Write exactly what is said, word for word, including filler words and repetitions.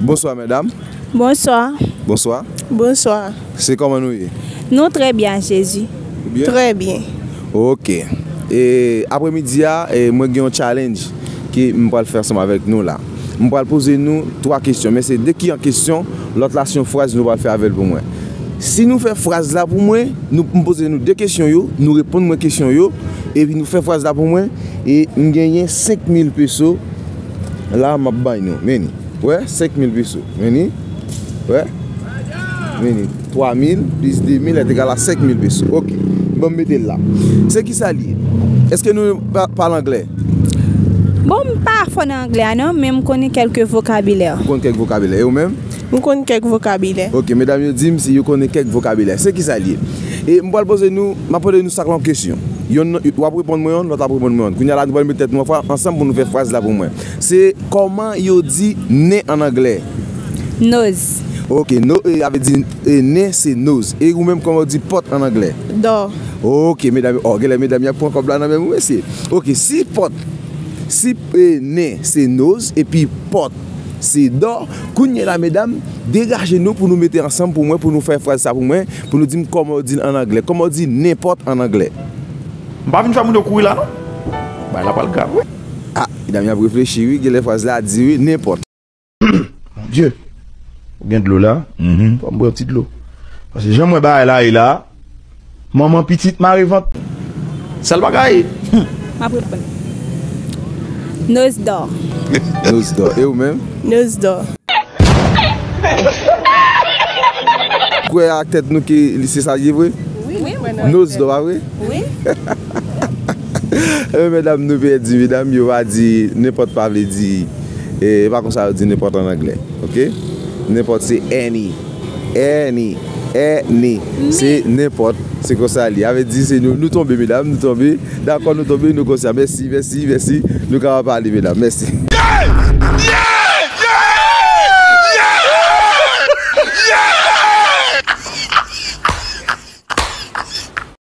Bonswa, medam. Bonswa. Bonswa. Bonswa. Se kòman nou ye? Nou trè byen, Jezi. Ou byen? Trè byen. Ok. E apremidi a, e mwen gen yon challenge ke m pral fè ansanm avèk nou la. M pral poze nou twa kesyon, men se de ki an kesyon, lòt la se yon fraz nou pral fè avè l pou mwen. Si nou fè fraz la pou mwen, nou, m poze nou de kesyon yo, nou reponn mwen kesyon yo, epi nou fè fraz la pou mwen, e m genyen senk mil peso la m ap bay nou. Men li. Wè, senk mil peso. Men li. Wè. Men li. Twa mil plis de mil est égal à senk mil peso. Ok. Ban m mete l la. Se ki sa l ye? Èske nou pa, pale anglè? Bon, m pa fò nan anglè a non, men m konnen kèlke vokabilè. Ou konn kèk vokabilè. E ou menm? M konn kèk vokabilè. Ok, medam yo di m si yo konnen kèk vokabilè. Se ki sa l ye? E m pral poze nou, m ap poze nou sak lan kesyon. Yonn, w ap reponn mwen yonn, lòt ap reponn mwen yonn. Kounye a la, nou pral met tèt nou ansanm pou nou fè fraz la pou mwen. Se kòman yo di nen an anglè? Nose. Ok, no, e, sa vle di, e, nen se nose. E ou menm, kòman w di pòt an anglè? Door. Ok, medam, oh, genlè medam y ap pran kòb la nan men mwen, mesye. Ok, si pòt, si, e, nen se nose, epi pòt se door, kounye a la, medam, degaje nou pou nou mete ansanm pou mwen, pou nou fè fraz sa pou mwen, pou nou di m kòman w di l an anglè, kòman w di nenpòt an anglè. M pa vin fè moun yo kouri la, non. Bagay la pral grav, wi. Ah, medam, y ap reflechi, wi, genlè fraz la di, wi, nenpòt. Bondye, ou gen dlo la? Mhm. Fò m bwè yon ti dlo. Paske jan m wè bagay la ye la, manman pitit mare vant. Sèl bagay. M ap reponn. Nose door. Nose door. E ou menm? Nose door. Kwè ak tèt nou ke li se sa l ye vre? Wi, m kwè nan. Nose door, pa vre? Wi. E medam, nou pèdi, medam, yo pa di nenpòt pa vle di, e, e pa konsa yo di nenpòt an anglè, ok? Nenpòt se any, any, any, se nenpòt, se konsa li. Sa vle di se nou, nou tonbe, medam, nou tonbe, dakò, nou tonbe, nou konsa. Mèsi, mèsi, mèsi, nou kapab pale, medam, mèsi.